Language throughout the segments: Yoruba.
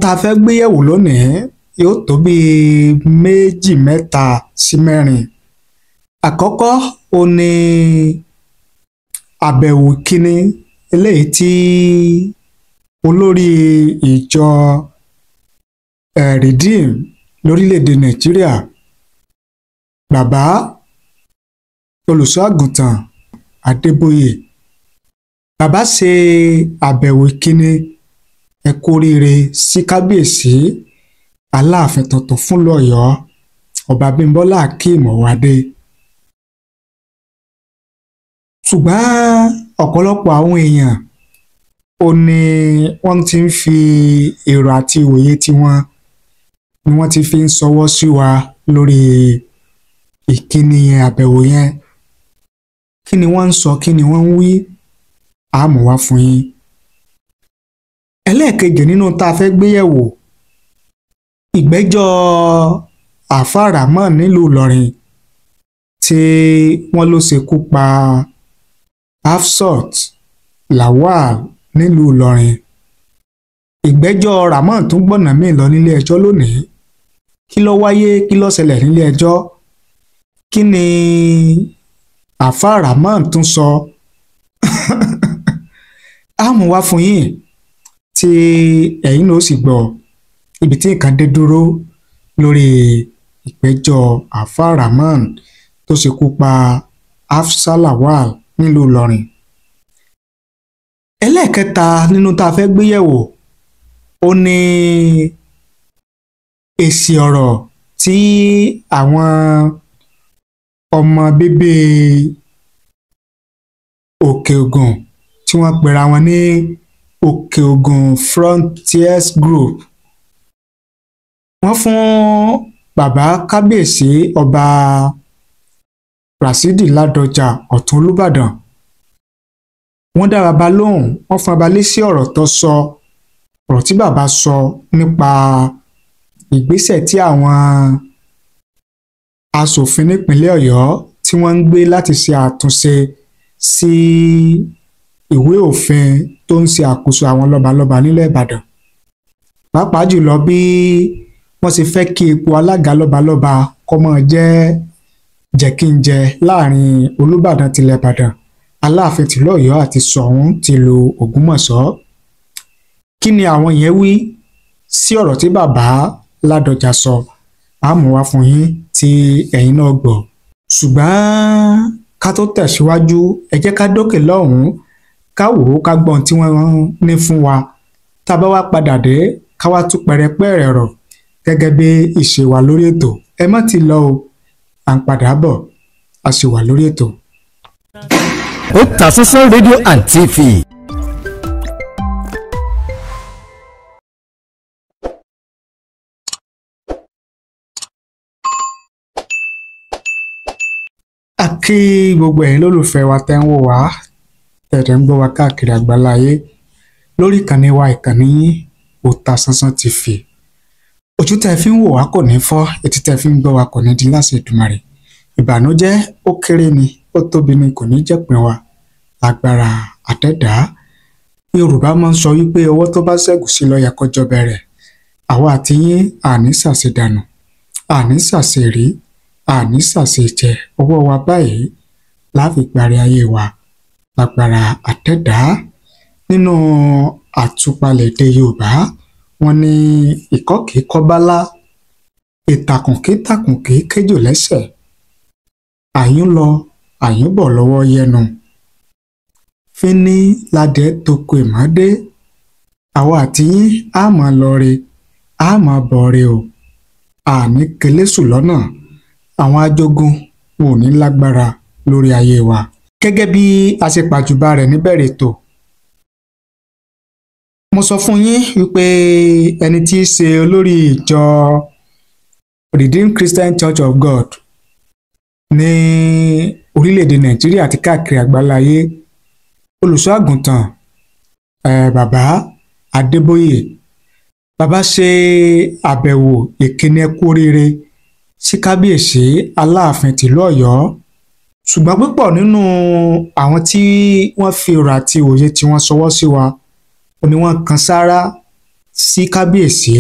tá a fẹ́ gbé yẹ̀wò lónìí yóò tó bíi méjì, mẹ́ta sí mẹ́rin. Àkọ́kọ́ ó ní àbẹ̀wò kíní eléyìí tí olórí ìjọ Redeem lórílẹ̀‐èdè Nàìjíríà, bàbá Olùṣọ́-àgùntàn Adébóyè, bàbá ṣe àbẹ̀wò ìkíni ẹ kú oríire sí kábíyèsí Aláàfin tuntun fúnlùú Ọ̀yọ́, Ọba Abímbọ́lá Akeem Ọwọ́adé. Ṣùgbọ́n ọ̀pọ̀lọpọ̀ àwọn èèyàn ò ní wọ́n ti ń fi èrò àti ìwòye tiwọn ni wọ́n ti fi ń ṣọwọ́ sí wa lórí ìkíni yẹn, àbẹ̀wò yẹn. Kí ni wọ́n ń sọ, kí ni wọ́n ń wí, a mú wá fún yín. Ẹlẹ́ẹ̀kejì nínú tá a fẹ́ gbé yẹ̀wò, ìgbẹ́jọ́ Àfáà Rahmon nílùú Ìlọrin tí wọ́n ló ṣekú pa Hafsat Lawal nílùú Ìlọrin. Ìgbẹ́jọ́ Rahmon tún gbọ̀nà míì lọ nílé ẹjọ́ lónìí. Kí ló wáyé, kí ló ṣẹlẹ̀ nílé ẹjọ́, kí ni Àfáà Rahmon tún sọ? A mú wá fún yín tí ẹ̀yin náà ó sì gbọ́ ibi tí nǹkan dé dúró lórí ìgbẹ́jọ́ Àfáà Rahmon tó ṣekú pa Hafsat Lawal nílùú Ìlọrin. Ẹlẹ́ẹ̀kẹta nínú tá a fẹ́ gbé yẹ̀wò ó ní èsì ọ̀rọ̀ tí àwọn ọmọ bíbí Òkè Ògùn tí wọ́n pera wọn ní Òkè Ògùn Frontiers Group, wọ́n fún bàbá kábíyèsí Ọba Rasidi Ládọjà Ọ̀tún Olúbàdàn. Wọ́n dá bàbá lóhùn, wọ́n fún bàbá lésì ọ̀rọ̀ tó sọ, ọ̀rọ̀ tí bàbá sọ nípa ìgbésẹ̀ tí àwọn aṣòfin nípínlẹ̀ Ọ̀yọ́ tí wọ́n ń gbé láti ṣe àtúnṣe sí ìwé òfin tó ń ṣe àkóso àwọn lọ́balọ́ba nílẹ̀ Ìbàdàn, pàápàá jùlọ bí wọ́n ṣe fẹ́ kí ipò alága lọ́balọ́ba kó máa jẹ́ jẹ́kíńjẹ láàrin Olúbàdàn tilẹ̀ Ìbàdàn, Aláàfin tìlú Ọ̀yọ́ àti Ṣọ̀ún tìlú Ògbómọ̀ṣọ́. Kí ni àwọn yẹn wí sí ọ̀rọ̀ tí bàbá Ládọjà sọ? A mú wá fún yín tí ẹ̀yin náà gbọ́. Ṣùgbọ́n ká tó tẹ̀síwájú, ẹ jẹ́ ká dókè lọ́hùn-ún, ká wò ó, ká gbọ́n tí wọ́n ní fún wa. Tá a bá wá padà dé, ká wá tú pẹ̀rẹ̀pẹ̀rẹ̀ rọ̀ gẹ́gẹ́ bí ìṣe wa lórí ètò. Ẹ má ti lọ o, à ń padà bọ̀, a sì wà lórí ètò. Otasansan Radio and TV. A kí gbogbo ẹ̀yin lólùfẹ́ wa tẹ́ ń wò wá, tẹ̀dẹ̀ ń gbọ́ wa káàkiri àgbáláyé lórí ìkànnì wa, ìkànnì yín Otasansan TV. Ojú tẹ́ fi ń wò wá kò ní fọ́, etí tẹ́ fi ń gbọ́ wa kò ní di láṣẹ Èdùmàrè. Ìbànújẹ́ ó kéré ni ó tóbi ni kò ní jẹ́pin wa lágbára àtẹ̀dá. Yorùbá máa ń sọ wípé ọwọ́ tó bá ṣẹ́gun sí ló yẹ kó jọ bẹ̀rẹ̀. Àwa àti yín àní ṣàṣedànù, àní ṣàṣerí, àní ṣàṣejẹ. Ọwọ́ wa báyìí láfi parí ayé wa lágbára àtẹ̀dá. Nínú àtúpalẹ̀ èdè Yorùbá, wọ́n ní ìkọ́ kìí kọ́bálá, ìtàkùn kìí tàkùn kìí kéjò lẹ́sẹ̀, àyún lọ àyún bọ̀ lọ́wọ́ yẹnu. Fíní ládẹ toko ìmọ̀dé. Àwa àti yín á máa lọ re, á máa bọ̀ re o. Àní kelésù lọ́nà, àwọn ajogun wọn ò ní lágbára lórí ayé wa. Gẹ́gẹ́ bí a ṣe pàjùbà rẹ̀ níbẹ̀rẹ̀ ètò, mo sọ fún yín wípé ẹni tí í ṣe olórí ìjọ Redeemed Christian Church of God ní orílẹ̀-èdè Nàìjíríà àti káàkiri àgbáláyé, Olùṣọ́-àgùntàn bàbá Adébóyè, bàbá ṣe àbẹ̀wò ìkíni ẹ kú oríire sí kábíyèsí Aláàfin tìlú Ọ̀yọ́. Ṣùgbọ́n púpọ̀ nínú àwọn tí wọ́n fi ọ̀rọ̀ àti òye tí wọ́n ṣọwọ́ sí wa ó ní wọ́n kan sáárá sí kábíyèsí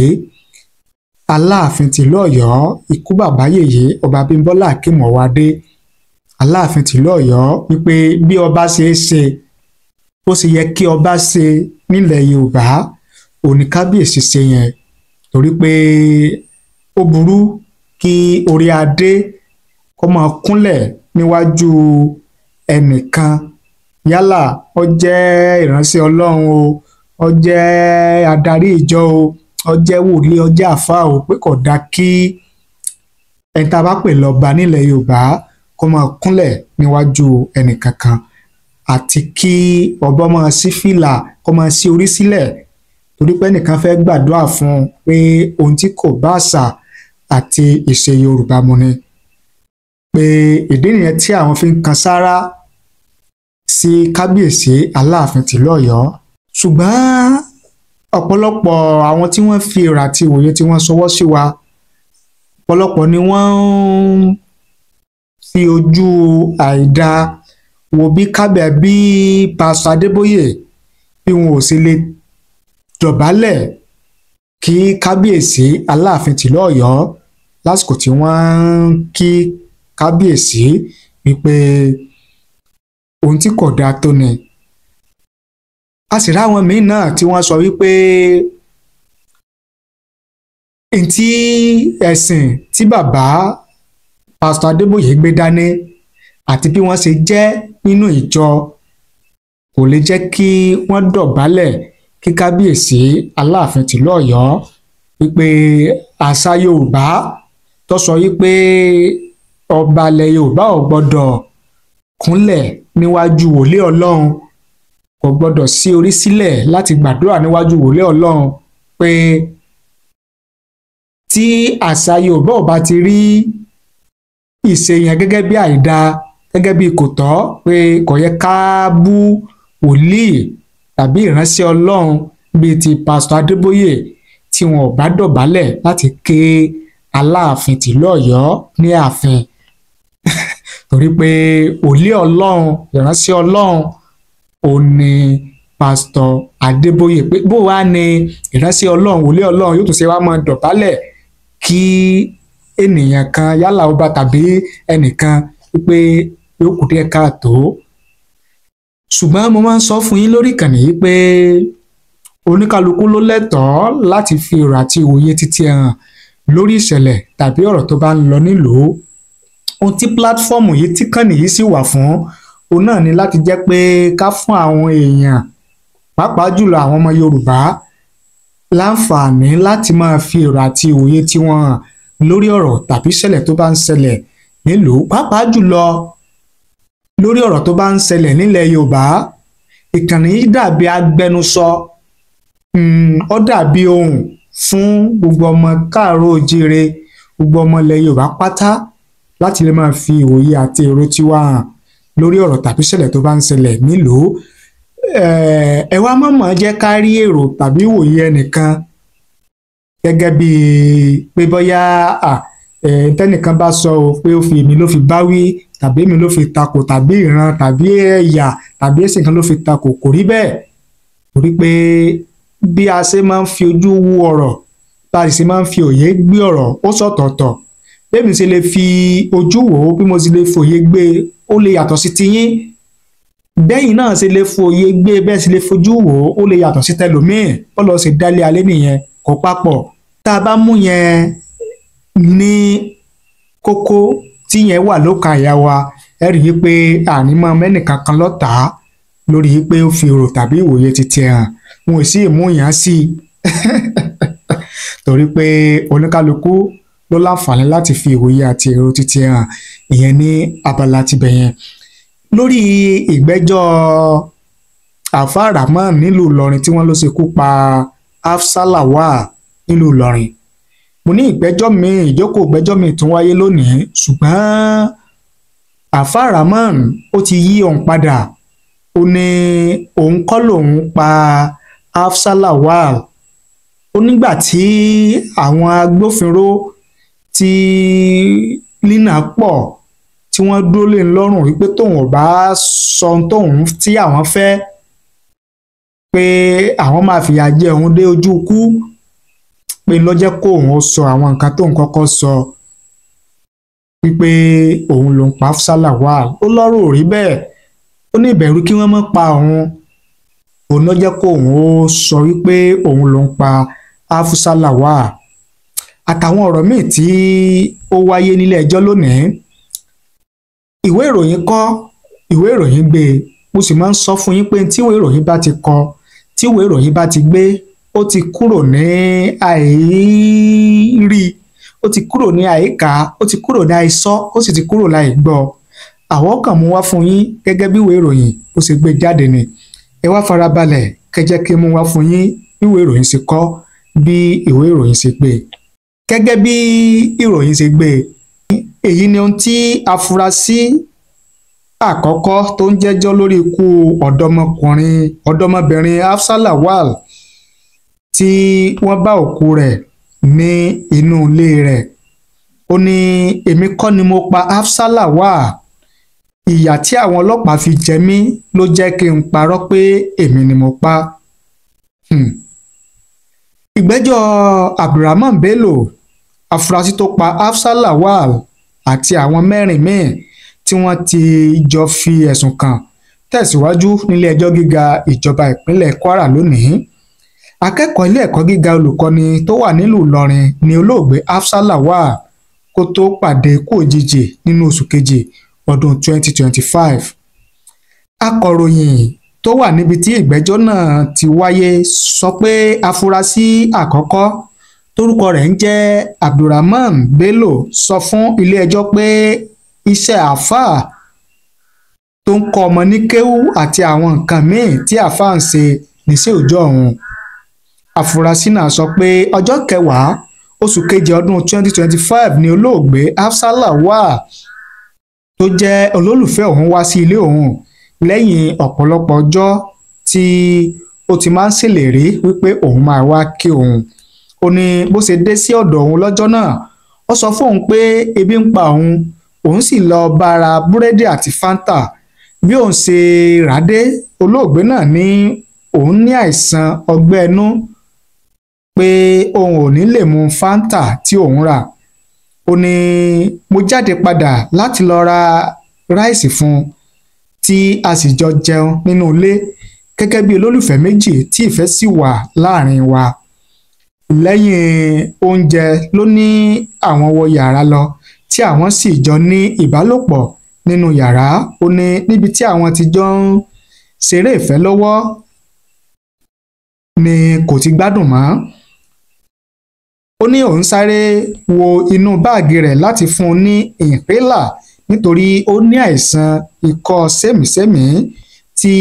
Aláàfin tìlú Ọ̀yọ́, ikú bàbá yèyé ọba Abímbọ́lá Akeem Ọwọ́adé Aláàfin tìlú Ọ̀yọ́, wípé bí ọba ṣe é ṣe, ó sì yẹ kí ọba ṣe nílẹ̀ Yorùbá òní kábíyèsí ṣe yẹn, torí pé ó burú kí orí adé kó máa kúnlẹ̀ níwájú ẹnìkan, yálà ó jẹ́ ìránṣẹ́ Ọlọ́run o, ó jẹ́ adarí ìjọ o, ó jẹ́ wòlíì, ó jẹ́ àfáà o, pé kò dáa kí ẹni tá a bá pè lọ́ba nílẹ̀ Yorùbá kó máa kúnlẹ̀ níwájú ẹnìkankan, àti kí ọba máa ṣí fìlà, kó máa ṣí orí sílẹ̀ torí pé ẹnìkan fẹ́ gbàdúrà fún un, pé ohun tí kò bá àṣà àti ìṣe Yorùbá mu ni. Pé ìdí nìyẹn tí àwọn fi ń kan sáárá sí kábíyèsí Aláàfin tìlú Ọ̀yọ́. Ṣùgbọ́n ọ̀pọ̀lọpọ̀ àwọn tí wọ́n fi èrò àti ìwòye tí wọ́n ṣọwọ́ sí wa, ọ̀pọ̀lọpọ̀ ni wọ́n ń fi ojú àìda wo bí kábẹ̀ bí Pásítọ̀ Adébóyè bí wọn ò sì lè dọ̀bálẹ̀ kí kábíyèsí Aláàfin tìlú Ọ̀yọ́ lásìkò tí wọ́n ń kí kábíyèsí, wípé ohun tí kò dáa tó ni. A sì ráwọn míín náà tí wọ́n sọ wípé ntí ẹ̀sìn tí bàbá Pásítọ̀ Adébóyè gbé dání àti bí wọ́n ṣe jẹ́ nínú ìjọ kò lè jẹ́ kí wọ́n dọ̀bálẹ̀ kí kábíyèsí Aláàfin tìlú Ọ̀yọ́, wípé àṣà Yorùbá tó sọ wípé ọba ilẹ̀ Yorùbá ò gbọ́dọ̀ kúnlẹ̀ níwájú wòlíì Ọlọ́run, kò gbọ́dọ̀ sí orí sílẹ̀ láti gbàdúrà níwájú wòlíì Ọlọ́run, pé tí àṣà Yorùbá ò bá ti rí ìṣe yẹn gẹ́gẹ́ bí àìda, gẹ́gẹ́ bí kò tọ́, pé kò yẹ ká bú wòlíì tàbí ìránṣẹ́ Ọlọ́run bíi ti Pásítọ̀ Adébóyè tí wọn ò bá dọ̀bálẹ̀ láti ké Aláàfin tìlú Ọ̀yọ́ ní ààfin, torí pé wòlíì Ọlọ́run, ìránṣẹ́ Ọlọ́run ò ní Pásítọ̀ Adébóyè, pé bó wàá ní ìránṣẹ́ Ọlọ́run, wòlíì Ọlọ́run yóò tún ṣe wá máa dọ̀bálẹ̀ kí ènìyàn kan, yálà ọba tàbí ẹnìkan, wípé yóò kù díẹ̀ káàtó. Ṣùgbọ́n mo máa ń sọ fún yín lórí ìkànnì yìí pé oníkálukú ló lẹ́tọ̀ọ́ láti fi èrò àti ìwòye títí ẹ̀ hàn lórí ìṣẹ̀lẹ̀ tàbí ọ̀rọ̀ tó bá ń lọ nílùú. Ohun tí pílátífọ́ọ̀mù yìí tí kànnì yìí sì wà fún òun náà ni láti jẹ́ pé ká fún àwọn èèyàn, pàápàá jùlọ àwọn ọmọ Yorùbá, láǹfààní láti máa fi èrò àti ìwòye tí wọ́n hàn lórí ọ̀rọ̀ tàbí ìṣẹ̀lẹ̀ tó bá ń ṣẹlẹ̀ nílùú, pàápàá jùlọ lórí ọ̀rọ̀ tó bá ń ṣẹlẹ̀ nílẹ̀ Yorùbá. Ìkànnì yìí dàbí agbẹnusọ, ó dàbí ohùn fún gbogbo ọmọ káàárọ̀ oòjíire, gbogbo ọmọ ilẹ̀ Yorùbá pátá, láti lè máa fi ìwòye àti èrò tiwa hàn lórí ọ̀rọ̀ tàbí ìṣẹ̀lẹ̀ tó bá ń ṣẹlẹ̀ nílùú. Ẹ wá mọ̀mọ́ jẹ́ ká rí èrò tàbí ìwòye ẹnìkan gẹ́gẹ́ bíi pé bóyá tẹ́nìkan bá sọ o pé ó fi èmi ló fi bá wí, tàbí èmi ló fi takò, tàbí ìran tàbí ẹ̀yà tàbí ẹ̀sìn kan ló fi takò. Kò rí bẹ́ẹ̀, torí pé bí a ṣe máa ń fi ojú wo ọ̀rọ̀, bá a sì ṣe máa ń fi òye gbé ọ̀rọ̀ ó sọ̀tọ̀ọ̀tọ̀. Bẹ́ẹ̀ mi ṣe lè fi ojú wò ó, bí mo ṣe lè fòye gbé ó lè yàtọ̀ sí tiyín, bẹ́yìn náà ṣe lè fòye gbé, bẹ́ẹ̀ ṣe lè fojú wò ó, ó lè yàtọ̀ sí tẹlòmíì. Ó lọ ṣe dálé alẹ́ nìyẹn, kò papọ̀. Tá a bá mú yẹn ní kókó tí yẹn wà lókàn àyà wa, ẹ rí i pé àní máa mẹ́nìkan kan lọ́tàá lórí pé ó fi èrò tàbí ìwòye titi ẹ̀ hàn, wọn ò sì mú yàn sí i, torí pé oníkálukú ló láǹfààní láti fi ìwòye àti èrò titi ẹ̀ hàn. Ìyẹn ní abala tibẹ̀ yẹn. Lórí ìgbẹ́jọ́ Alfa Rahman nílùú Ìlọrin tí wọ́n ló ṣekú pa Hafsa Lawal nílùú Ìlọrin, mo ní ìgbẹ́jọ́ mi, ìjókòó ìgbẹ́jọ́ mi tún wáyé lónìí, ṣùgbọ́n Alfa Rahman ó ti yí òun padà, ó ní òun kọ́ lòun pa Hafsa Lawal. Ó nígbà tí àwọn agbófinró tí lina pọ̀ tí wọ́n dúró lé lọ́rùn wípé tóun ò bá sọ tóun tí àwọn fẹ́ pé àwọn máa fìyà jẹ òun dé ojú ikú, pé ló jẹ́ kó òun ó sọ àwọn nǹkan tó ń kọ́kọ́ sọ wípé òun ló ń pa Hafsa Lawal. Ó lọ́rọ̀ ò rí bẹ́ẹ̀, ó ní ìbẹ̀rù kí wọ́n má pa òun, òun ló jẹ́ kó òun ó sọ wípé òun ló ń pa Hafsa Lawal. Àtàwọn ọ̀rọ̀ míì tí ó wáyé nílé ẹjọ́ lónìí, ìwé ìròyìn kọ, ìwé ìròyìn gbé. Mo sì máa ń sọ fún yín pé tí ìwé ìròyìn bá ti kọ, tí ìwé ìròyìn bá ti gbé, ó ti kúrò ní àìrí, ó ti kúrò ní àìkà, ó ti kúrò ní àìsọ, ó sì ti kúrò láìgbọ́. Àwọn kan mú wá fún yín gẹ́gẹ́ bí ìwé ìròyìn ó ṣe gbé jáde ni. Ẹ wá farabalẹ̀ kẹ́ jẹ́ kí n mú wá fún yín bí ìwé ìròyìn ṣe kọ, bí ìwé ìròyìn ṣe gbé. Gẹ́gẹ́ bí ìròyìn ṣe gbé, èyí ni ohun tí afurasí àkọ́kọ́ tó ń jẹ́jọ́ lórí ikú ọ̀dọ́mọbìnrin Hafsa Lawal tí wọ́n bá òkú rẹ̀ ní inú ilé rẹ̀. Ó ní èmi kọ́ ni mo pa Hafsa Lawal, ìyà tí àwọn ọlọ́pàá fi jẹ mí ló jẹ́ kí n parọ́ pé èmi ni mo pa. Ìgbẹ́jọ́ Abdulrahman Bello, afurasí tó pa Hafsa Lawal àti àwọn mẹ́rin míì tí wọ́n ti jọ fi ẹ̀sùn kàn, tẹ̀síwájú nílé ẹjọ́ gíga ìjọba ìpínlẹ̀ Kwara lónìí. Akẹ́kọ̀ọ́ ilé ẹ̀kọ́ gíga olùkọ́ni tó wà nílùú Ìlọrin ní olóògbé Hafsa Lawal kó tó pàdé ikú òjijì nínú oṣù kejì ọdún 2025. Akọ̀ròyìn tó wà níbi tí ìgbẹ́jọ́ náà ti wáyé sọ pé afurasí àkọ́kọ́ tórúkọ rẹ̀ ń jẹ́ Abdulrahman Bello sọ fún ilé-ẹjọ́ pé iṣẹ́ àáfàá tó ń kọ́ ọmọ ní kéwú àti àwọn nǹkan míì tí àáfàá ń ṣe níṣẹ́ òòjọ́ òun. Afurasí náà sọ pé ọjọ́ kẹwàá oṣù kejì ọdún 2025 ni olóògbé Hafsa Lawal tó jẹ́ olólùfẹ́ òun wá sí ilé òun lẹ́yìn ọ̀pọ̀lọpọ̀ ọjọ́ tí ó ti máa ń ṣèlérí wípé òun máa wá kí òun. Ó ní bó ṣe dé sí ọ̀dọ̀ òun lọ́jọ́ náà, ó sọ fóun pé ebi ń pa òun, òun sì lọ bá ra búrẹ́dì àti Fanta. Bí òun ṣe rà dé, olóògbé náà ní òun ní àìsàn ọgbẹ́ inú, pé òun ò ní lè mu Fanta tí òun rà. Ó ní mo jáde padà láti lọ ra ráìsì fún un tí a sì jọ jẹun nínú ilé gẹ́gẹ́ bí olólùfẹ́ méjì tí ìfẹ́ sì wà láàrin wa. Lẹ́yìn oúnjẹ ló ní àwọn wọ yàrá lọ tí àwọn sì jọ ní ìbálòpọ̀ nínú yàrá. Ó ní níbi tí àwọn ti jọ ń ṣeré ìfẹ́ lọ́wọ́ ni kò ti gbádùn mọ́. Ó ní òun sáré wo inú báàgì rẹ̀ láti fún un ní ìnhélà nítorí ó ní àìsàn ikọ́ sẹ́mìísẹ́mìí tí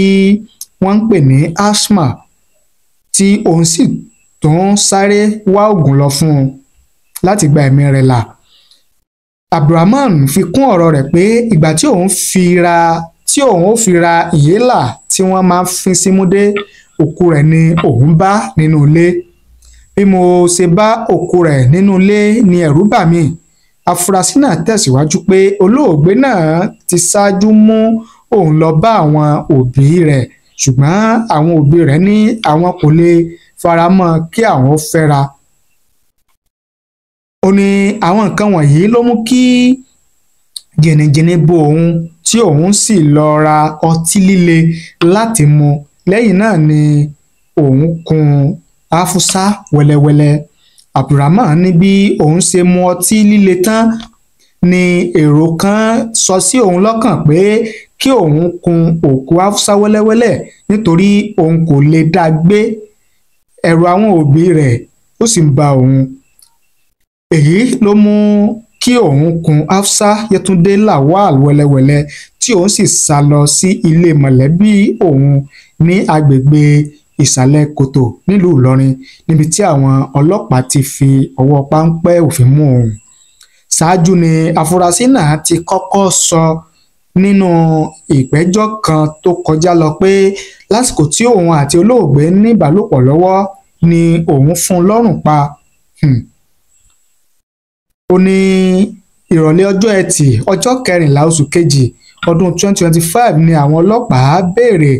wọ́n ń pè ní asthma, tí òun sì tún sáré wá oògùn lọ fún un láti gba ẹ̀mí rẹ̀ là. Abdulrahman fi kún ọ̀rọ̀ rẹ̀ pé ìgbà tí òun ó fi ra ìhélà tí wọ́n máa ń fín símú dé, òkú rẹ̀ ni òun bá nínú ilé. Bí mo ṣe bá òkú rẹ̀ nínú ilé ni ẹ̀rù bà mí. Afurasí náà tẹ̀síwájú pé olóògbé náà ti ṣáájú mú òun lọ bá àwọn òbí rẹ̀, ṣùgbọ́n àwọn òbí rẹ̀ ní àwọn kò lè faramọ́ kí àwọn fẹ́ra. Ó ní àwọn nǹkan wọ̀nyí ló mú kí jìnnìjìnnì bo òun tí òun sì lọ ra ọtí líle láti mu. Lẹ́yìn náà ni òun kun Hafsa wẹ́lẹ́wẹ́lẹ́. Abdulrahman ní bí òun ṣe mu ọtí líle tán ni èrò kan sọ sí òun lọ́kàn pé kí òun kun òkú Hafsa wẹ́lẹ́wẹ́lẹ́ nítorí òun kò lè dá gbé. Ẹ̀rù àwọn òbí rẹ̀ ó sì ń ba òun. Èyí ló mú kí òun kun Hafsa Yétúndé Lawal wẹ́lẹ́wẹ́lẹ́ tí òun sì sá lọ sí ilé mọ̀lẹ́bí òun ní agbègbè Ìsàlẹ̀ Kòtò nílùú Ìlọrin níbi tí àwọn ọlọ́pàá ti fi ọwọ́ páńpẹ́ òfin mú òun. Ṣáájú ni afurasí náà ti kọ́kọ́ sọ nínú ìgbẹ́jọ́ kan tó kọjá lọ pé lásìkò tí òun àti olóògbé ní ìbálòpọ̀ lọ́wọ́ ni òun fún un lọ́rùn pa. Ó ní ìrọ̀lẹ́ ọjọ́ Ẹtì ọjọ́ kẹrìnlá oṣù kejì ọdún 2025 ni àwọn ọlọ́pàá béèrè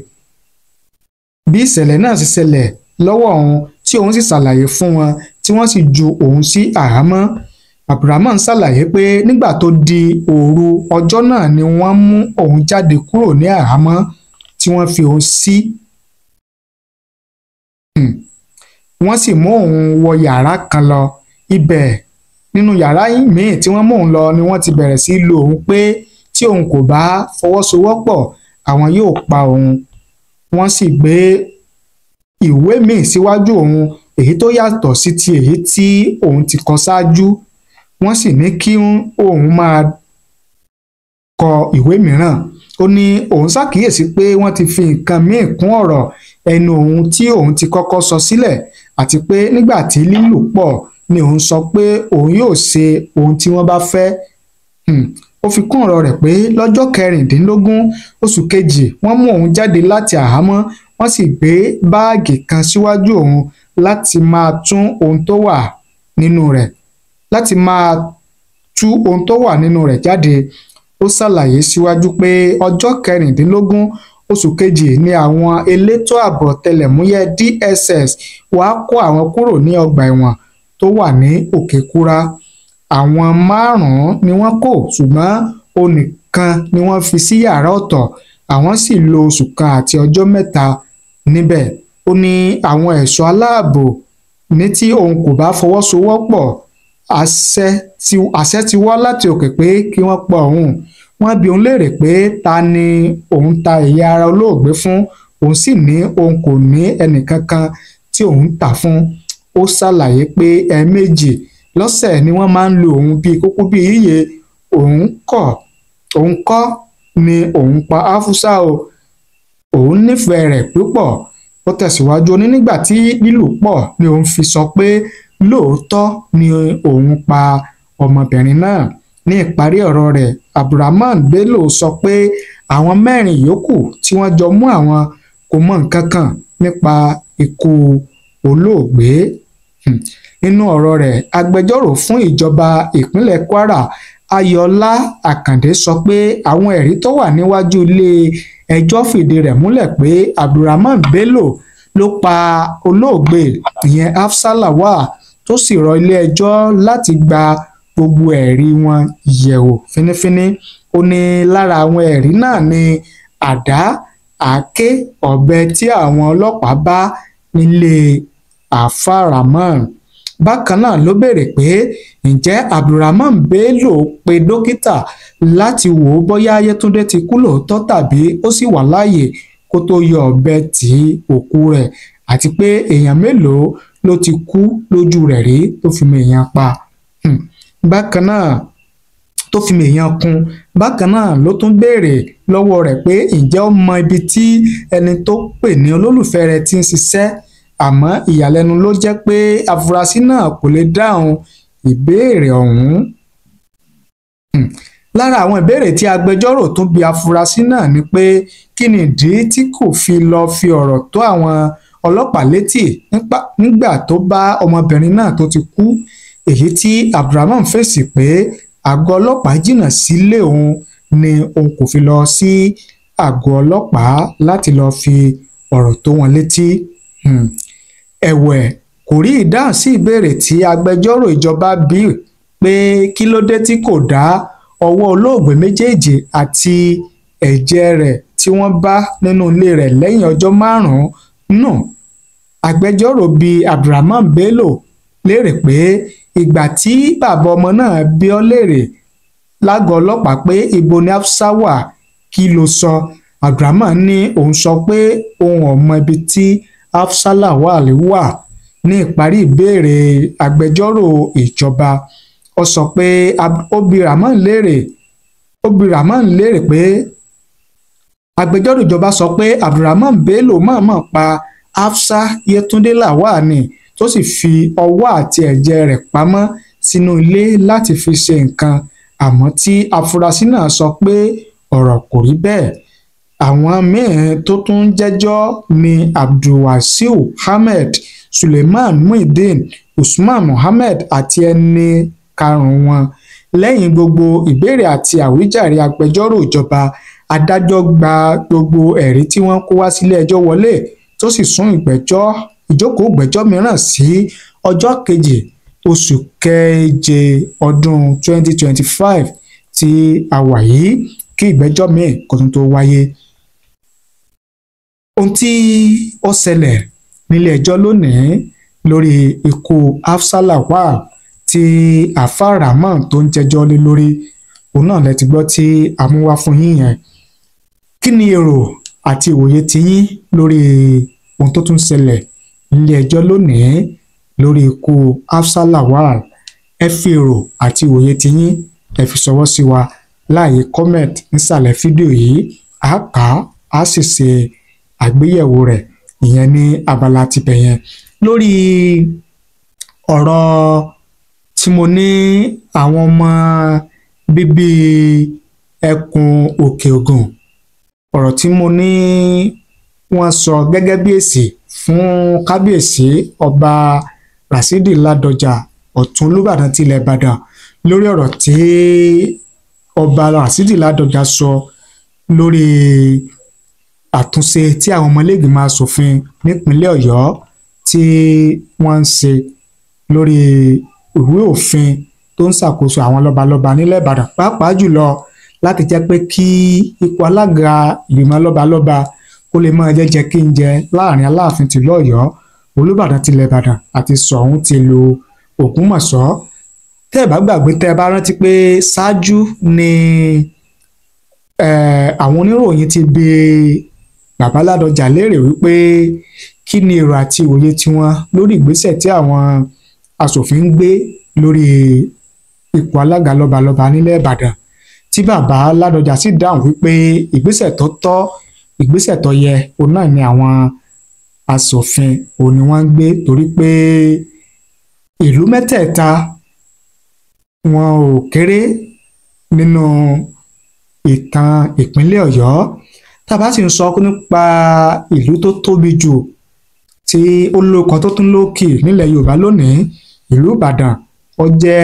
Bí ìṣẹ̀lẹ̀ náà ṣe ṣẹlẹ̀ lọ́wọ́ òun tí òun sì ṣàlàyé fún wọn tí wọ́n sì ju òun sí àhámọ́. Abdulrahman ṣàlàyé pé nígbà tó di òru ọjọ́ náà ni wọ́n mú òun jáde kúrò ní àhámọ́ tí wọ́n fi òun sí. Wọ́n sì mú òun wọ yàrá kan lọ. Ibẹ̀ nínú yàrá míì tí wọ́n mú òun lọ ni wọ́n ti bẹ̀rẹ̀ sí lu òun pé tí òun kò bá fọwọ́sowọ́pọ̀ àwọn yóò pa òun. Wọ́n sì gbé ìwé míì síwájú òun èyí tó yàtọ̀ sí ti èyí tí òun ti kọ ṣáájú. Wọ́n sì ní kí òun máa kọ ìwé mìíràn. Ó ní òun ṣàkíyèsí pé wọ́n ti fi nǹkan míì kún ọ̀rọ̀ ẹnu òun tí òun ti kọ́kọ́ sọ sílẹ̀, àti pé nígbà tí lílù pọ̀ ni òun sọ pé òun yóò ṣe ohun tí wọ́n bá fẹ́. Ó fi kún ọ̀rọ̀ rẹ̀ pé lọ́jọ́ 16 oṣù kejì wọ́n mú òun jáde láti àhámọ́, wọ́n sì gbé báàgì kan síwájú òun láti máa tú ohun tó wà nínú rẹ̀ jáde. Ó ṣàlàyé síwájú pé ọjọ́ 16 oṣù kejì ni àwọn elétò ààbò ọ̀tẹlẹ̀múyẹ́ DSS wàá kó àwọn kúrò ní ọgbà ẹ̀wọ̀n tó wà ní Òkèkúrá. Àwọn 5 ni wọ́n kó, ṣùgbọ́n òun nìkan ni wọ́n fi sí yàrá ọ̀tọ̀. Àwọn sì lo oṣù kan àti ọjọ́ 3 níbẹ̀. Ó ní àwọn ẹ̀ṣọ́ aláàbò ní tí òun kò bá fọwọ́sowọ́pọ̀, àṣẹ ti wá láti òkè pé kí wọ́n pa òun. Wọ́n bi òun léèrè pé ta ni òun ta ẹ̀yà ara olóògbé fún, òun sì ní òun kò ní ẹnìkankan tí òun tà fún. Ó ṣàlàyé pé ẹ̀ẹ̀mejì lọ́sẹ̀ ni wọ́n máa ń lu òun bíi kúkú bíi yíyẹ. Òun kọ́ ni òun pa Afusa o, òun nífẹ̀ẹ́ rẹ̀ púpọ̀. Ó tẹ̀síwájú ní nígbà tí lílù pọ̀ ni òun fi sọ pé lóòótọ́ ni òun pa ọmọbìnrin náà. Ní ìparí ọ̀rọ̀ rẹ̀, Abdulrahman Bello sọ pé àwọn 4 yòókù tí wọ́n jọ mú àwọn kò mọ nǹkan kan nípa ikú olóògbé. Nínú ọ̀rọ̀ rẹ̀, agbẹjọ́rò fún ìjọba ìpínlẹ̀ Kwara Ayọ̀ọ́lá Àkàndé sọ pé àwọn ẹ̀rí tó wà níwájú ilé ẹjọ́ fìdí rẹ̀ múlẹ̀ pé Abdulrahman Bello ló pa olóògbé ìyẹn Hafsa Lawal, tó sì rọ ilé ẹjọ́ láti gba gbogbo ẹ̀rí wọn yẹ̀wò fínífíní. Ó ní lára àwọn ẹ̀rí náà ni àdá, àáké, ọ̀bẹ tí àwọn ọlọ́pàá bá nílé Àfáà Rahman. Bákan náà ló béèrè pé ǹjẹ́ Abdulrahman Bello pe dókítà láti wò ó bóyá Yétúndé ti kú lóòótọ́ tàbí ó sì wà láàyè kó tó yọ ọ̀bẹ tí òkú rẹ̀, àti pé èèyàn mélòó ló ti kú lójú rẹ̀ rí tó fi mọ èèyàn pa. Bákan náà tó fi mọ èèyàn kún. Bákan náà ló tún béèrè lọ́wọ́ rẹ̀ pé ǹjẹ́ ó mọ ibi tí ẹni tó pè ní olólùfẹ́ rẹ̀ ti ń ṣiṣẹ́, àmọ́ ìyàlẹ́nu ló jẹ́ pé afurasí náà kò lè dáhùn ìbéèrè ọ̀hún. Lára àwọn ìbéèrè tí agbẹjọ́rò tún bi afurasí náà ni pé kí ni ìdí tí kò fi lọ fi ọ̀rọ̀ tó àwọn ọlọ́pàá létí nígbà tó bá ọmọbìnrin náà tó ti kú, èyí tí Abdulrahman fèsì pé àgọ́ ọlọ́pàá jìnnà sílé òun ni òun kò fi lọ sí àgọ́ ọlọ́pàá láti lọ fi ọ̀rọ̀ tó wọn létí. Ẹ̀wẹ̀ kò rí ìdáhùn sí ìbéèrè tí agbẹjọ́rò ìjọba bí pé kí ló dé tí kò dá ọwọ́ olóògbé méjèèjì àti ẹ̀jẹ̀ rẹ̀ tí wọ́n bá nínú ilé rẹ̀ lẹ́yìn ọjọ́ 5 nù. Agbẹjọ́rò bi Abdulrahman Bello léèrè pé ìgbà tí bàbá ọmọ náà bi ọ́ léèrè lágọ̀ọ́ ọlọ́pàá pé ibo ni Hafsa wà, kí ló sọ? Abdulrahman ní òun sọ pé òun ò mọ ibi tí Hafsa Lawal wà. Ní ìparí ìbéèrè agbẹjọ́rò ìjọba, ó sọ pé ó bi Rahman léèrè pé agbẹjọ́rò ìjọba sọ pé Abdulrahman Bello mọ̀ọ́mọ̀ pa Hafsa Yétúndé Lawal ni, tó sì fi ọwọ́ àti ẹ̀jẹ̀ rẹ̀ pamọ́ sínú ilé láti fi ṣe nǹkan, àmọ́ tí afurasí náà sọ pé ọ̀rọ̀ kò rí bẹ́ẹ̀. Àwọn míín tó tún jẹ́jọ́ ní Abdulwasiu Ahmed, Suleiman Muideen, Usman Muhammed àti ẹni karùn-ún wọn. Lẹ́yìn gbogbo ìbéèrè àti àwíjàre agbẹjọ́rò ìjọba, adájọ́ gba gbogbo ẹ̀rí tí wọ́n kó wá sílé ẹjọ́ wọlé, tó sì sún ìgbẹ́jọ́ ìjókòó ìgbẹ́jọ́ mìíràn sí ọjọ́ kejì oṣù keje ọdún 2025 tí a wà yìí kí ìgbẹ́jọ́ míì kó tún tó wáyé. Ohun tí ó ṣẹlẹ̀ nílé ẹjọ́ lónìí lórí ikú Hafsa Lawal tí Alfa Rahman tó ń jẹjọ́ lé lórí, òun náà lẹ ti gbọ́ tí a mú wá fún yín yẹn. Kí ni èrò àti ìwòye tiyín lórí ohun tó tún ṣẹlẹ̀ nílé ẹjọ́ lónìí lórí ikú Hafsa Lawal? Ẹ fi èrò àti ìwòye tiyín ẹ fi ṣọwọ́ sí wa láàyè comment nísàlẹ̀ fídíò yìí, a kà á, a sì ṣe àgbéyẹ̀wò rẹ̀ ìyẹn ní abala tibẹ̀ yẹn. Lórí ọ̀rọ̀ tí mo ní àwọn ọmọ bíbí ẹkùn Òkè Ògùn, ọ̀rọ̀ tí mo ní wọ́n sọ gẹ́gẹ́ bí èsì fún kábíyèsí ọba Rasidi Ládọjà Ọ̀tún Olúbàdàn tilẹ̀ Ìbàdàn lórí ọ̀rọ̀ tí ọba Rasidi Ládọjà sọ lórí àtúnṣe tí àwọn ọmọlẹ́gbìmọ̀ asòfin nípínlẹ̀ Ọ̀yọ́ tí wọ́n ń ṣe lórí ìwé òfin tó ń ṣàkóso àwọn lọ́balọ́ba nílẹ̀ Ìbàdàn, pàápàá jùlọ láti jẹ́ pé kí ipò alága ìgbìmọ̀ lọ́balọ́ba kó lè máa jẹ́jẹ́ kí n jẹ láàrin Aláàfin tìlú Ọ̀yọ́, Olúbàdàn tilẹ̀ Ìbàdàn àti Ṣọ̀ún tìlú Ògbómọ̀ṣọ́. Tẹ́ ẹ bá gbàgbé, tẹ́ ẹ bá rántí pé ṣáájú ni àwọn oníròyìn ti bi bàbá Ládọjà léèrè wípé kí ni èrò àti ìwòye tiwọn lórí ìgbésẹ̀ tí àwọn aṣòfin ń gbé lórí ipò alága lọ́balọ́ba nílẹ̀ Ìbàdàn, tí bàbá Ládọjà sì dáhùn wípé ìgbésẹ̀ tó tọ́, ìgbésẹ̀ tó yẹ òun náà ni àwọn aṣòfin òun ni wọ́n ń gbé, torí pé ìlú mẹ́tẹ̀ẹ̀ta wọn ò kéré nínú ìtàn ìpínlẹ̀ Ọ̀yọ́. Tá a bá sì ń sọ nípa ìlú tó tóbi jù tí ó lóko tó tún lókè nílẹ̀ Yorùbá lónìí, ìlú Ìbàdàn ó jẹ́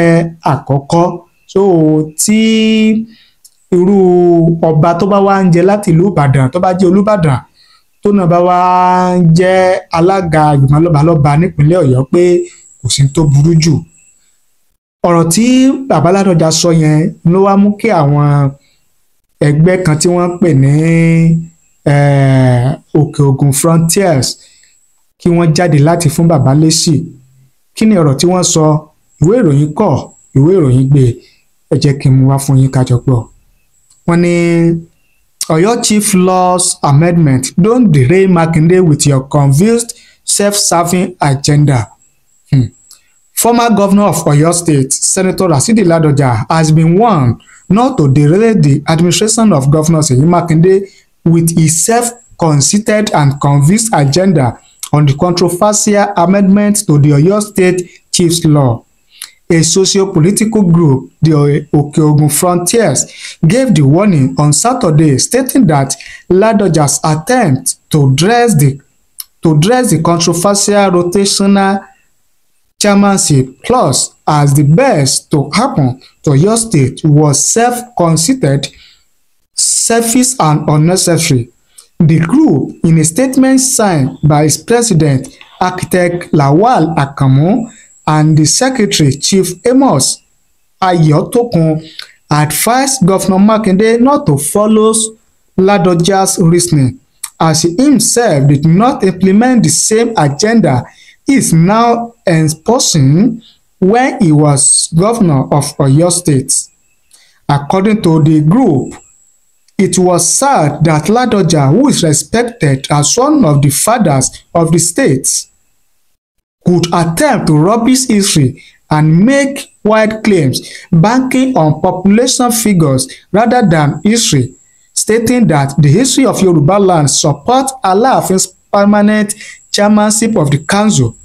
àkọ́kọ́. So tí irú ọba tó bá wá ń jẹ láti ìlú Ìbàdàn, tó bá jẹ́ Olúbàdàn, tó náà bá wá ń jẹ́ alága ìgbìmọ̀ lọ́balọ́ba nípínlẹ̀ Ọ̀yọ́, pé kò sí tó burú jù. Ọ̀rọ̀ tí bàbá Ládọjà sọ yẹn ló wá mú kí àwọn ẹgbẹ́ kan tí wọ́n ń pè ní Òkè Ògùn Frontiers kí wọ́n jáde láti fún bàbá lésì. Kí ni ọ̀rọ̀ tí wọ́n sọ? Ìwé ìròyìn kọ, ìwé ìròyìn gbé, ẹ jẹ́ kí n mú wá fún yín kájọ gbọ́. Wọ́n ní Ọ̀yọ́ Chief Laws Amendment, don't derail Makinde with your confused self-serving agenda. Former governor of Oyo State, Senator Rasidi Ladoja, has been warned not to derail the administration of Governor Seyi Makinde with his self-conceited and confused agenda on the controversial amendment to the Oyo State Chiefs Law. A socio-political group, the Okeogun Frontiers, gave the warning on Saturday, stating that Ladoja's attempt to dress the controversial rotational chairmanship clause as the best to happen to Oyo State was self-conceited, selfish and unnecessary. The group, in a statement signed by its president, architect Lawal Akamu, and the secretary, Chief Amos Ayotokun, advised Governor Makinde not to follow Ladoja's reasoning, as he himself did not implement the same agenda he is now enforcing when he was governor of Oyo State. According to the group, it was sad that Ladoja, who is respected as one of the fathers of the state, could attempt to rubbish history and make wide claims banking on population figures rather than history, stating that the history of Yoruba land supports Alaafin's permanent chairmanship of the council.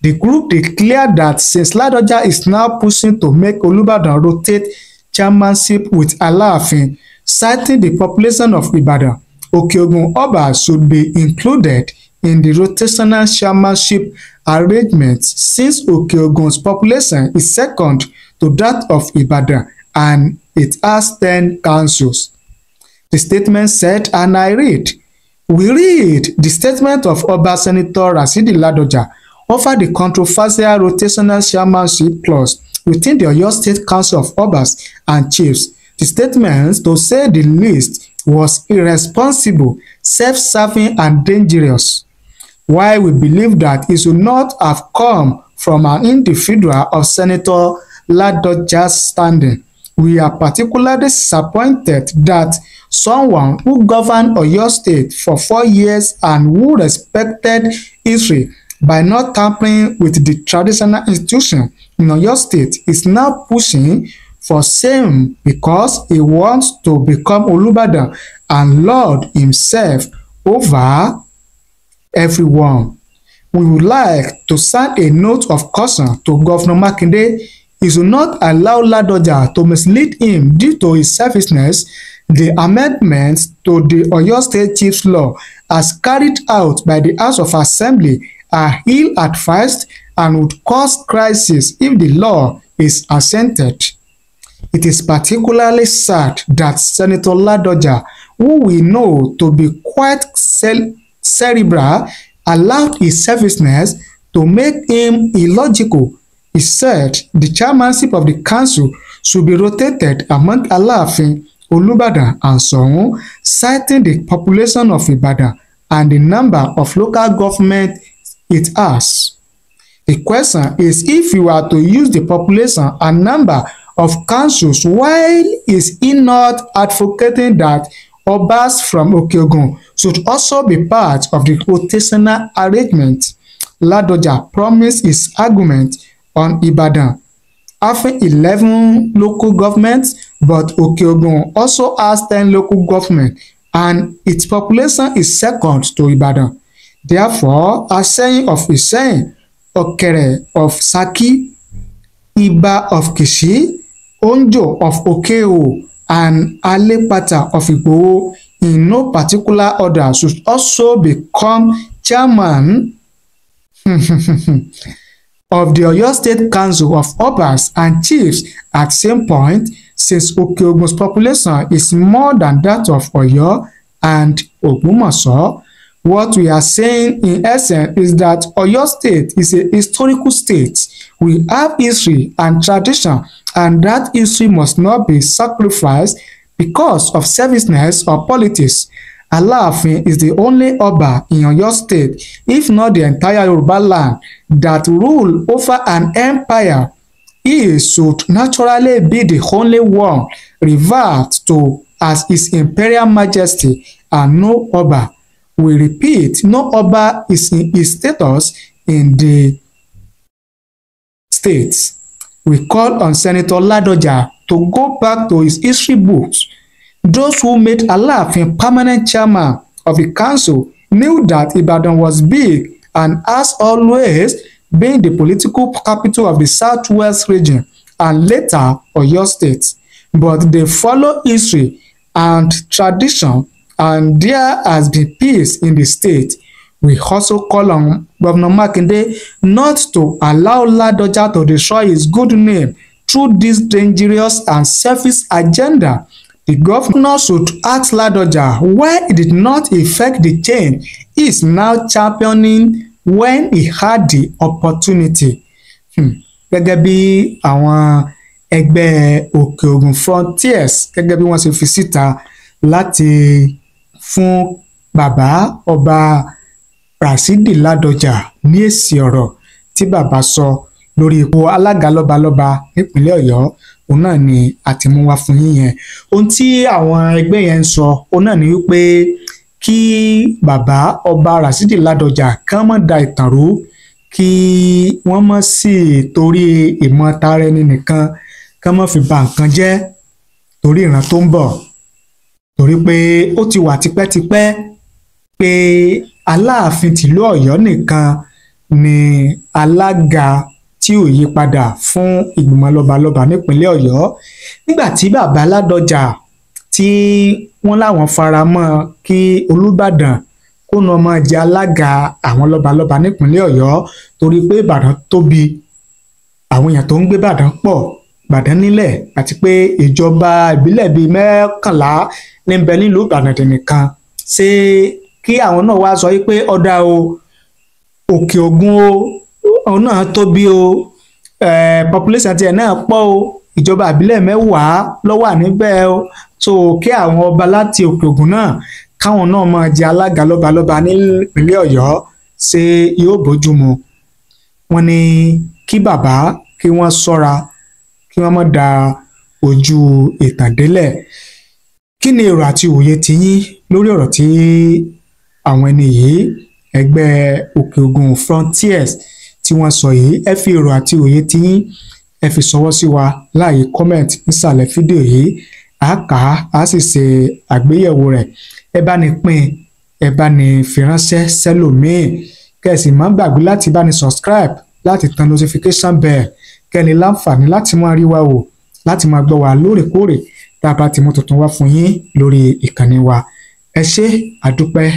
The group declared that since Ladoja is now pushing to make Olubadan rotate chairmanship with Alaafin, citing the population of Ibadan, Okeogun Oba should be included in the rotational chairmanship arrangement, since Okeogun's population is second to that of Ibadan and it has 10 councils. The statement said, and I read, We read the statement of Oba Senator Rasidi Ladoja over the controversial rotational chairmanship clause within the Oyo State Council of Obas and Chiefs. The statement, to say the least, was irresponsible, self-serving, and dangerous. While we believe that it should not have come from an individual of Senator Ladoja's standing, we are particularly disappointed that someone who governed Oyo State for 4 years and who respected history by not tampering with the traditional institution in Oyo State is now pushing for same because he wants to become Olubadan and lord himself over everyone. We would like to send a note of caution to Governor Makinde. He should not allow Ladoja to mislead him due to his selfishness. The amendments to the Oyo State Chiefs Law as carried out by the House of Assembly are ill-advised and would cause crisis if the law is assented. It is particularly sad that Senator Ladoja, who we know to be quite cerebral, allowed his selfishness to make him illogical. He said the chairmanship of the council should be rotated among Alaafin, Olubadan, and Soun, citing the population of Ibadan and the number of local government it has. The question is, if you are to use the population and number of councils, why is he not advocating that Obas from Okeogun should also be part of the rotational arrangement? Ladoja promised his argument on Ibadan having 11 local governments, but Okeogun also has 10 local governments and its population is second to Ibadan. Therefore, Aseyin of Iseyin, Okere of Saki, Iba of Kishi, Onjo of Okeo, and Alepata of Igboho, in no particular order, should also become chairman of the Oyo State Council of Obas and Chiefs at same point, since Okeogun's population is more than that of Oyo and Ogbomoso. What we are saying in essence is that Oyo State is a historical state. We have history and tradition, and that history must not be sacrificed because of selfishness or politics. Alaafin is the only Oba in Oyo State, if not the entire Yoruba land, that rule over an empire. He should naturally be the only one referred to as His Imperial Majesty and no Oba. We repeat, no Oba is in his status in the state. We call on Senator Ladoja to go back to his history books. Those who made Alaafin permanent chairman of the council knew that Ibadan was big and has always been the political capital of the Southwest region and later Oyo State. But they follow history and tradition, and there has been peace in the state. We also call on Governor Makinde not to allow Ladoja to destroy his good name through this dangerous and selfish agenda. The governor should ask Ladoja why it did not effect the change he is now championing when he had the opportunity. Gẹ́gẹ́ bí àwọn ẹgbẹ́ Òkè Ògùn Frontiers, gẹ́gẹ́ bí wọ́n ṣe fi síta láti fún bàbá Ọba Rasidi Ladoja ní èsì ọ̀rọ̀ tí bàbá sọ lórí ipò alága lọ́balọ́ba nípínlẹ̀ Ọ̀yọ́, òun náà ni a ti mú wá fún yín yẹn. Ohun tí àwọn ẹgbẹ́ yẹn ń sọ òun náà ni wípé kí bàbá Ọba Rasidi Ladoja kán má da ìtàn rú, kí wọ́n má sì torí ìmọ̀ tara ẹni nìkan kán má fi ba nǹkan jẹ́ torí ìran tó ń bọ̀, torí pé ó ti wà tipẹ́tipẹ́ pé Aláàfin tìlú Ọ̀yọ́ nìkan ni alága tí ò yí padà fún ìgbìmọ̀ lọ́balọ́ba nípínlẹ̀ Ọ̀yọ́. Nígbà tí bàbá Ládọjà tí wọ́n láwọn fara mọ́ kí Olúbàdàn kó na ọmọ jẹ alága àwọn lọ́balọ́ba nípínlẹ̀ Ọ̀yọ́, torí pé Ìbàdàn tóbi, àwọn èèyàn tó ń gbé Ìbàdàn pọ̀, Ìbàdàn nílẹ̀, àti pé ìjọba ìbílẹ̀ bíi 11 ní bẹ nílùú Ìbàdàn nìkan. Ṣé Kí àwọn náà wá sọ wípé ọ̀dà o, Òkè Ògùn o, òun náà tóbi o, population tiẹ̀ náà pọ̀ o, ìjọba àbílẹ̀ 10 ló wà níbẹ̀ o, tó kí àwọn ọba láti Òkè Ògùn náà káwọn náà máa jẹ alága lọ́balọ́ba nípínlẹ̀ Ọ̀yọ́, ṣé yóò bójú mu? Wọ́n ní kí bàbá kí wọ́n ṣọ́ra, kí wọ́n má da ojú ìtàn délẹ̀. Kí ni èrò àti òye tiyín lórí ọ̀rọ̀ tí àwọn ẹni yìí, ẹgbẹ́ Òkè Ògùn Frontiers, tí wọ́n sọ yìí? Ẹ fi èrò àti òye tiyín, ẹ fi ṣọwọ́ sí wa láàyè comment nísàlẹ̀ fídíò yìí. À kà á, á sì ṣe àgbéyẹ̀wò rẹ̀. Ẹ bá ní pín, ẹ bá ní fi ránṣẹ́ sẹ́lòmíì, kẹ́ ẹ sì má gbàgbé láti bá ní subscribe, láti tan notification bell, kẹ́ ẹ lè láǹfààní láti máa rí wa wò, láti máa gbọ́ wa lóòrèkóòrè tá a bá ti mú tuntun wá fún yín lórí ìkànnì wa. Ẹ ṣé, àdúpẹ́.